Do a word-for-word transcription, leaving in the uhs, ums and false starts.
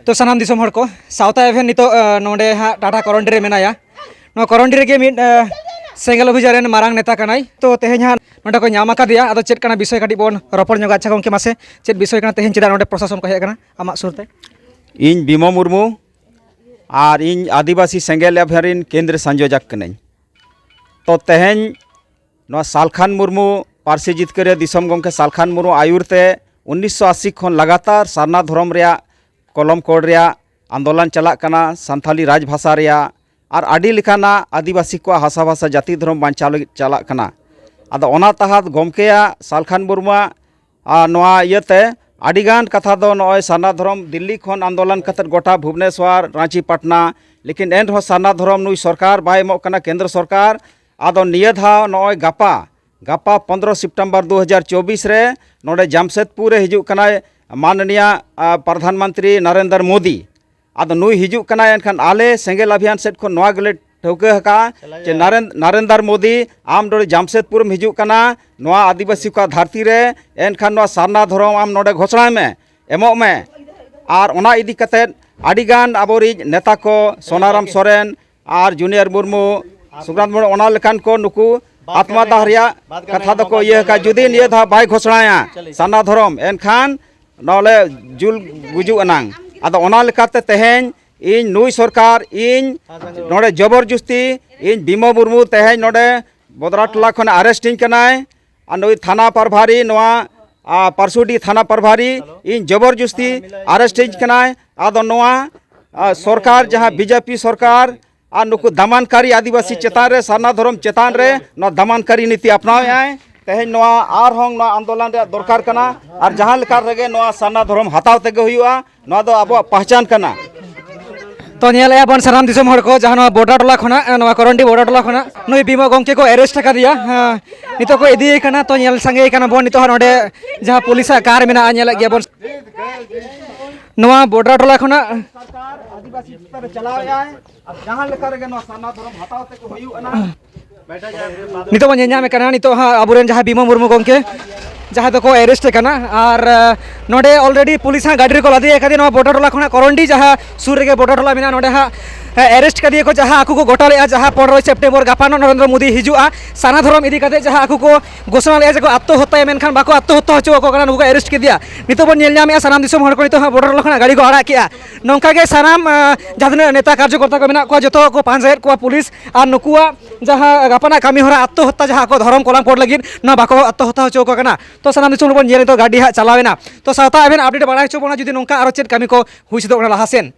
ᱛᱚ ᱥᱟᱱᱟᱢ ᱫᱤᱥᱚᱢ ᱦᱚᱲ ᱠᱚ, ᱥᱟᱶᱛᱟ ᱮᱵᱷᱮᱱ ᱱᱤᱛᱚᱜ ᱱᱚᱰᱮ ᱦᱟᱸᱜ ᱴᱟᱴᱟ ᱠᱚᱨᱚᱱᱰᱤ ᱨᱮ ᱢᱮᱱᱟᱭᱟ᱾ ᱱᱚᱣᱟ ᱠᱚᱨᱚᱱᱰᱤ ᱨᱮᱜᱮ ᱢᱤᱫ ᱥᱮᱸᱜᱮᱞ ᱚᱵᱷᱤᱡᱟᱱ ᱨᱮᱱ ᱢᱟᱨᱟᱝ ᱱᱮᱛᱟ ᱠᱟᱱᱟᱭ᱾ ᱛᱚ ᱛᱮᱦᱮᱧ ᱦᱟᱸᱜ ᱱᱚᱰᱮ ᱠᱚ ᱧᱟᱢ ᱟᱠᱟᱫᱮᱭᱟ᱾ ᱟᱫᱚ ᱪᱮᱫ ᱠᱟᱱᱟ ᱵᱤᱥᱚᱭ ᱠᱟᱹᱴᱤᱡ ᱵᱚᱱ ᱨᱚᱯᱚᱲ ᱧᱚᱜᱟ᱾ ᱟᱪᱪᱷᱟ ᱜᱚᱢᱠᱮ, ᱢᱟᱥᱮ ᱪᱮᱫ ᱵᱤᱥᱚᱭ ᱠᱟᱱᱟ ᱛᱮᱦᱮᱧ, ᱪᱮᱫᱟᱜ ᱱᱚᱰᱮ ᱯᱨᱚᱥᱟᱥᱚᱱ ᱠᱚ ᱦᱮᱡ ᱟᱠᱟᱱᱟ ᱟᱢᱟᱜ ᱥᱩᱨ ᱛᱮ? ᱤᱧ ᱵᱤᱢᱚ ᱢᱩᱨᱢᱩ, ᱟᱨ ᱤᱧ ᱟᱹᱫᱤᱵᱟᱹᱥᱤ ᱥᱮᱸᱜᱮᱞ ᱮᱵᱷᱮᱱ ᱨᱤᱱ ᱠᱮᱱᱫᱨᱤᱭᱚ ᱥᱚᱝᱭᱳᱡᱚᱠ ᱠᱟᱹᱱᱟᱹᱧ᱾ ᱛᱚ ᱛᱮᱦᱮᱧ ᱱᱚᱣᱟ ᱥᱟᱞᱠᱷᱟᱱ ᱢᱩᱨᱢᱩ, ᱯᱟᱹᱨᱥᱤ ᱡᱤᱛᱠᱟᱹᱨᱤᱭᱟᱹ ᱫᱤᱥᱚᱢ ᱜᱚᱢᱠᱮ ᱥᱟᱞᱠᱷᱟᱱ ᱢᱩᱨᱢᱩ ᱟᱹᱭᱩᱨ ᱛᱮ ᱩᱱᱤᱥᱥᱚ ᱟᱥᱤ ᱠᱷᱚᱱ ᱞᱟᱜᱟᱛᱟᱨ ᱥᱟᱨᱱᱟ ᱫᱷᱚᱨᱚᱢ ᱨᱮᱭᱟᱜ ᱠᱚᱞᱚᱢ ᱠᱚᱲ ᱨᱮᱭᱟᱜ ᱟᱱᱫᱳᱞᱚᱱ ᱪᱟᱞᱟᱜ ᱠᱟᱱᱟ, ᱥᱟᱱᱛᱷᱟᱞᱤ ᱨᱟᱡᱽ ᱵᱷᱟᱥᱟ ᱨᱮᱭᱟᱜ ᱟᱨ ᱟᱹᱰᱤ ᱞᱮᱠᱟᱱᱟᱜ ᱟᱹᱫᱤᱵᱟᱹᱥᱤ ᱠᱚᱣᱟᱜ ᱦᱟᱥᱟ ᱵᱷᱟᱥᱟ ᱡᱟᱹᱛᱤ ᱫᱷᱚᱨᱚᱢ ᱵᱟᱧᱪᱟᱣ ᱞᱟᱹᱜᱤᱫ ᱪᱟᱞᱟᱜ ᱠᱟᱱᱟ᱾ ᱟᱫᱚ ᱚᱱᱟ ᱛᱟᱦᱟᱛ ᱜᱚᱢᱠᱮᱭᱟᱜ ᱥᱟᱞᱠᱷᱟᱱ ᱢᱩᱨᱢᱩᱣᱟᱜ ᱟᱨ ᱱᱚᱣᱟ ᱤᱭᱟᱹᱛᱮ ᱟᱹᱰᱤᱜᱟᱱ ᱠᱟᱛᱷᱟ ᱫᱚ ᱱᱚᱜᱼᱚᱭ ᱥᱟᱨᱱᱟ ᱫᱷᱚᱨᱚᱢ ᱫᱤᱞᱞᱤ ᱠᱷᱚᱱ ᱟᱱᱫᱳᱞᱚᱱ ᱠᱟᱛᱮᱫ ᱜᱚᱴᱟ ᱵᱷᱩᱵᱽᱱᱮᱥᱣᱟᱨ, ᱨᱟᱸᱪᱤ, ᱯᱟᱴᱱᱟ, ᱞᱮᱠᱤᱱ ᱮᱱ ᱨᱮᱦᱚᱸ ᱥᱟᱨᱱᱟ ᱫᱷᱚᱨᱚᱢ ᱱᱩᱭ ᱥᱚᱨᱠᱟᱨ ᱵᱟᱭ ᱮᱢᱚᱜ ᱠᱟᱱᱟ, ᱠᱮᱱᱫᱨᱚ ᱥᱚᱨᱠᱟᱨ᱾ ᱟᱫᱚ ᱱᱤᱭᱟᱹ ᱫᱷᱟᱣ ᱱᱚᱜᱼᱚᱭ ᱜᱟᱯᱟ, ᱜᱟᱯᱟ ᱯᱚᱱᱫᱽᱨᱚ ᱥᱮᱯᱴᱮᱢᱵᱚᱨ ᱫᱩ ᱦᱟᱡᱟᱨ ᱪᱚᱵᱵᱤᱥ ᱨᱮ ᱱᱚᱰᱮ ᱡᱟᱢᱥᱮᱫᱽᱯᱩᱨ ᱨᱮ ᱦᱤᱡᱩᱜ ᱠᱟᱱᱟᱭ ᱢᱟᱱᱱᱤᱭᱟ, ᱟ, ᱯᱨᱚᱫᱷᱟᱱ ᱢᱚᱱᱛᱨᱤ ᱱᱟᱨᱮᱱᱫᱨᱚ ᱢᱳᱫᱤ᱾ ᱟᱫᱚ ᱱᱩᱭ ᱦᱤᱡᱩᱜ ᱠᱟᱱᱟᱭ, ᱮᱱᱠᱷᱟᱱ ᱟᱞᱮ ᱥᱮᱸᱜᱮᱞ ᱟᱵᱷᱤᱭᱟᱱ ᱥᱮᱫ ᱠᱷᱚᱱ ᱱᱚᱣᱟ ᱜᱮᱞᱮ ᱴᱷᱟᱹᱣᱠᱟᱹ ᱟᱠᱟᱫᱼᱟ ᱡᱮ ᱱᱟᱨᱮᱱ-, ᱱᱟᱨᱮᱱᱫᱨᱚ ᱢᱳᱫᱤ, ᱟᱢ ᱱᱚᱰᱮ ᱡᱟᱢᱥᱮᱫᱽᱯᱩᱨᱮᱢ ᱦᱤᱡᱩᱜ ᱠᱟᱱᱟ, ᱱᱚᱣᱟ ᱟᱹᱫᱤᱵᱟᱹᱥᱤ ᱠᱚᱣᱟᱜ ᱫᱷᱟᱹᱨᱛᱤ ᱨᱮ, ᱮᱱᱠᱷᱟᱱ ᱱᱚᱣᱟ ᱥᱟᱨᱱᱟ ᱫᱷᱚᱨᱚᱢ ᱟᱢ ᱱᱚᱰᱮ ᱜᱷᱳᱥᱚᱬᱟᱭ ᱢᱮ, ᱮᱢᱚᱜ ᱢᱮ᱾ ᱟᱨ ᱚᱱᱟ ᱤᱫᱤ ᱠᱟᱛᱮᱫ ᱟᱹᱰᱤᱜᱟᱱ ᱟᱵᱚᱨᱤᱡ ᱱᱮᱛᱟ ᱠᱚ, ᱥᱳᱱᱟᱨᱟᱢ ᱥᱚᱨᱮᱱ ᱟᱨ ᱡᱩᱱᱤᱭᱟᱨ ᱢᱩᱨᱢᱩ, ᱥᱩᱵᱨᱟᱱᱛ ᱢᱩᱨᱢᱩ, ᱚᱱᱟ ᱞᱮᱠᱟᱱ ᱠᱚ ᱱᱩᱠᱩ ᱟᱛᱢᱟ ᱫᱟᱦ ᱨᱮᱭᱟᱜ ᱠᱟᱛᱷᱟ ᱫᱚᱠᱚ ᱤᱭᱟᱹ ᱟᱠᱟᱫ᱾ ᱡᱩᱫᱤ ᱱᱤᱭᱟᱹ ᱫᱷᱟᱣ ᱵᱟᱭ ᱜᱷᱳᱥᱚᱬᱟᱭᱟ ᱥᱟᱨᱱᱟ ᱫᱷᱚᱨᱚᱢ, ᱮᱱᱠᱷᱟᱱ ᱱᱚᱰᱮ ᱡᱩᱞ ᱜᱩᱡᱩᱜ ᱟᱱᱟᱝ᱾ ᱟᱫᱚ ᱚᱱᱟ ᱞᱮᱠᱟᱛᱮ ᱛᱮᱦᱮᱧ ᱤᱧ ᱱᱩᱭ ᱥᱚᱨᱠᱟᱨ, ᱤᱧ ᱱᱚᱰᱮ ᱡᱚᱵᱚᱨ ᱡᱩᱥᱛᱤ, ᱤᱧ ᱵᱤᱢᱚ ᱢᱩᱨᱢᱩ ᱛᱮᱦᱮᱧ ᱱᱚᱰᱮ ᱵᱚᱫᱽᱨᱟ ᱴᱚᱞᱟ ᱠᱷᱚᱱᱮ ᱟᱨᱮᱥᱴ ᱤᱧ ᱠᱟᱱᱟᱭ᱾ ᱟᱨ ᱱᱩᱭ ᱛᱷᱟᱱᱟ ᱯᱨᱚᱵᱷᱟᱨᱤ, ᱱᱚᱣᱟ, ᱟ, ᱯᱟᱨᱥᱩᱰᱤ ᱛᱷᱟᱱᱟ ᱯᱨᱚᱵᱷᱟᱨᱤ, ᱤᱧ ᱡᱚᱵᱚᱨ ᱡᱩᱥᱛᱤ ᱟᱨᱮᱥᱴ ᱤᱧ ᱠᱟᱱᱟᱭ᱾ ᱟᱫᱚ ᱱᱚᱣᱟ, ᱟ, ᱥᱚᱨᱠᱟᱨ, ᱡᱟᱦᱟᱸ ᱵᱤᱡᱮᱯᱤ ᱥᱚᱨᱠᱟᱨ, ᱟᱨ ᱱᱩᱠᱩ ᱫᱟᱢᱟᱱᱠᱟᱨᱤ ᱟᱹᱫᱤᱵᱟᱹᱥᱤ ᱪᱮᱛᱟᱱ ᱨᱮ, ᱥᱟᱨᱱᱟ ᱫᱷᱚᱨᱚᱢ ᱪᱮᱛᱟᱱ ᱨᱮ ᱱᱚᱣᱟ ᱫᱟᱢᱟᱱᱠᱟᱨᱤ ᱱᱤᱛᱤ ᱟᱯᱱᱟᱣᱮᱫᱼᱟᱭ᱾ ᱛᱮᱦᱮᱧ ᱱᱚᱣᱟ ᱟᱨᱦᱚᱸ ᱱᱚᱣᱟ ᱟᱱᱫᱳᱞᱚᱱ ᱨᱮᱭᱟᱜ ᱫᱚᱨᱠᱟᱨ ᱠᱟᱱᱟ, ᱟᱨ ᱡᱟᱦᱟᱸ ᱞᱮᱠᱟ ᱨᱮᱜᱮ ᱱᱚᱣᱟ ᱥᱟᱨᱱᱟ ᱫᱷᱚᱨᱚᱢ ᱦᱟᱛᱟᱣ ᱛᱮᱜᱮ ᱦᱩᱭᱩᱜᱼᱟ᱾ ᱱᱚᱣᱟ ᱫᱚ ᱟᱵᱚᱣᱟᱜ ᱯᱟᱦᱪᱟᱱ ᱠᱟᱱᱟ᱾ ᱛᱚ ᱧᱮᱞᱮᱫᱼᱟ ᱵᱚᱱ ᱥᱟᱱᱟᱢ ᱫᱤᱥᱚᱢ ᱦᱚᱲ ᱠᱚ, ᱡᱟᱦᱟᱸ ᱱᱚᱣᱟ ᱵᱚᱰᱨᱟ ᱴᱚᱞᱟ ᱠᱷᱚᱱᱟᱜ, ᱱᱚᱣᱟ ᱠᱚᱨᱚᱱᱰᱤ ᱵᱚᱰᱨᱟ ᱴᱚᱞᱟ ᱠᱷᱚᱱᱟᱜ ᱱᱩᱭ ᱵᱤᱢᱚ ᱜᱚᱢᱠᱮ ᱠᱚ ᱟᱨᱮᱥᱴ ᱟᱠᱟᱫᱮᱭᱟ᱾ ᱦᱮᱸ, ᱱᱤᱛᱚᱜ ᱠᱚ ᱤᱫᱤᱭᱮ ᱠᱟᱱᱟ᱾ ᱛᱚ ᱧᱮᱞ ᱥᱟᱸᱜᱮᱭᱮ ᱠᱟᱱᱟ ᱵᱚᱱ ᱱᱤᱛᱚᱜ ᱦᱚᱸ ᱱᱚᱰᱮ ᱡᱟᱦᱟᱸ ᱯᱩᱞᱤᱥᱟᱜ ᱠᱟᱨ ᱢᱮᱱᱟᱜᱼᱟ, ᱧᱮᱞᱮᱫ ᱜᱮᱭᱟ ᱵᱚᱱ᱾ ᱱᱚᱣᱟ ᱵᱚᱰᱨᱟ ᱴᱚᱞᱟ ᱠᱷᱚᱱᱟᱜ ᱥᱚᱨᱠᱟᱨ ᱟᱹᱫᱤᱵᱟᱹᱥᱤ ᱪᱮᱛᱟᱱ ᱨᱮ ᱪᱟᱞᱟᱣᱮᱫᱼᱟᱭ, ᱟᱨ ᱡᱟᱦᱟᱸ ᱞᱮᱠᱟ ᱨᱮᱜᱮ ᱱᱚᱣᱟ ᱥᱟᱨᱱᱟ ᱫᱷᱚᱨᱚᱢ ᱦᱟᱛᱟᱣ ᱛᱮᱠᱚ ᱦᱩᱭᱩᱜ ᱠᱟᱱᱟ᱾ ᱱᱤᱛᱚᱜ ᱵᱚᱱ ᱧᱮᱞ ᱧᱟᱢᱮᱫ ᱠᱟᱱᱟ, ᱱᱤᱛᱚᱜ ᱦᱟᱸᱜ ᱟᱵᱚᱨᱮᱱ ᱡᱟᱦᱟᱸᱭ ᱵᱤᱢᱚᱞ ᱢᱩᱨᱢᱩ ᱜᱚᱢᱠᱮ, ᱡᱟᱦᱟᱸᱭ ᱫᱚᱠᱚ ᱮᱨᱮᱥᱴ ᱠᱟᱱᱟ᱾ ᱟᱨ ᱱᱚᱰᱮ ᱚᱞᱨᱮᱰᱤ ᱯᱩᱞᱤᱥ ᱦᱟᱸᱜ ᱜᱟᱹᱰᱤ ᱨᱮᱠᱚ ᱞᱟᱫᱮ ᱟᱠᱟᱫᱮᱭᱟ ᱱᱚᱣᱟ ᱵᱚᱰᱟ ᱴᱚᱞᱟ ᱠᱷᱚᱱᱟᱜ ᱠᱚᱨᱚᱱᱰᱤ, ᱡᱟᱦᱟᱸ ᱥᱩᱨ ᱨᱮᱜᱮ ᱵᱚᱰᱟ ᱴᱚᱞᱟ ᱢᱮᱱᱟᱜᱼᱟ᱾ ᱱᱚᱰᱮ ᱦᱟᱸᱜ ᱮᱨᱮᱥᱴ ᱠᱟᱫᱮᱭᱟ ᱠᱚ, ᱡᱟᱦᱟᱸ ᱟᱠᱚ ᱠᱚ ᱜᱚᱴᱟ ᱞᱮᱫᱼᱟ, ᱡᱟᱦᱟᱸ ᱯᱚᱱᱨᱚᱭ ᱥᱮᱯᱴᱮᱢᱵᱚᱨ ᱜᱟᱯᱟ ᱱᱚᱜ ᱱᱚᱨᱮᱱᱫᱨᱚ ᱢᱳᱫᱤ ᱦᱤᱡᱩᱜᱼᱟ, ᱥᱟᱨᱱᱟ ᱫᱷᱚᱨᱚᱢ ᱤᱫᱤ ᱠᱟᱛᱮ ᱡᱟᱦᱟᱸ ᱟᱠᱚ ᱠᱚ ᱜᱷᱳᱥᱚᱱᱟ ᱞᱮᱫᱼᱟ ᱡᱮ ᱠᱚ ᱟᱛᱢᱚᱦᱚᱛᱛᱟᱭᱟ, ᱢᱮᱱᱠᱷᱟᱱ ᱵᱟᱠᱚ ᱟᱛᱢᱚᱦᱚᱛᱛᱟ ᱦᱚᱪᱚ ᱟᱠᱚ ᱠᱟᱱᱟ, ᱱᱩᱠᱩ ᱠᱚ ᱮᱨᱮᱥᱴ ᱠᱮᱫᱮᱭᱟ᱾ ᱱᱤᱛᱚᱜ ᱵᱚᱱ ᱧᱮᱞ ᱧᱟᱢᱮᱫᱼᱟ, ᱥᱟᱱᱟᱢ ᱫᱤᱥᱚᱢ ᱦᱚᱲ ᱠᱚ ᱱᱤᱛᱚᱜ ᱦᱟᱸᱜ ᱵᱚᱰᱟ ᱴᱚᱞᱟ ᱠᱷᱚᱱᱟᱜ ᱜᱟᱹᱰᱤ ᱠᱚ ᱟᱲᱟᱜ ᱠᱮᱫᱼᱟ᱾ ᱱᱚᱝᱠᱟ ᱜᱮ ᱥᱟᱱᱟᱢ ᱡᱟᱦᱟᱸ ᱛᱤᱱᱟᱹᱜ ᱱᱮᱛᱟ ᱠᱟᱨᱡᱚᱠᱚᱨᱛᱟ ᱠᱚ ᱢᱮᱱᱟᱜ ᱠᱚᱣᱟ, ᱡᱚᱛᱚ ᱠᱚ ᱯᱟᱸᱡᱟᱭᱮᱫ ᱠᱚᱣᱟ ᱯᱩᱞᱤᱥ, ᱟᱨ ᱱᱩᱠᱩᱣᱟᱜ ᱡᱟᱦᱟᱸ ᱜᱟᱯᱟᱱᱟᱜ ᱠᱟᱹᱢᱤ ᱦᱚᱨᱟ ᱟᱛᱢᱚᱦᱚᱛᱛᱟ, ᱡᱟᱦᱟᱸ ᱟᱠᱚ ᱫᱷᱚᱨᱚᱢ ᱠᱚᱞᱟᱝ ᱯᱚᱴ ᱞᱟᱹᱜᱤᱫ, ᱱᱚᱣᱟ ᱵᱟᱠᱚ ᱟᱛᱢᱚᱦᱚᱛᱛᱟ ᱦᱚᱪᱚ ᱟᱠᱚ ᱠᱟᱱᱟ᱾ ᱛᱚ ᱥᱟᱱᱟᱢ ᱫᱤᱥᱚᱢ ᱦᱚᱲ ᱵᱚᱱ ᱧᱮᱞ, ᱱᱤᱛᱚᱜ ᱜᱟᱹᱰᱤ ᱦᱟᱸᱜ ᱪᱟᱞᱟᱣ ᱮᱱᱟ᱾ ᱛᱚ ᱥᱟᱶᱛᱟ ᱟᱵᱮᱱ ᱟᱯᱰᱮᱴ ᱵᱟᱲᱟᱭ ᱦᱚᱪᱚ ᱵᱚᱱᱟ ᱡᱩᱫᱤ ᱱᱚᱝᱠᱟ ᱟᱨᱚ ᱪᱮᱫ ᱠᱟᱹᱢᱤ ᱠᱚ ᱦᱩᱭ ᱥᱟᱹᱛᱚᱜ ᱠᱟᱱᱟ ᱞᱟᱦᱟ ᱥᱮᱱ᱾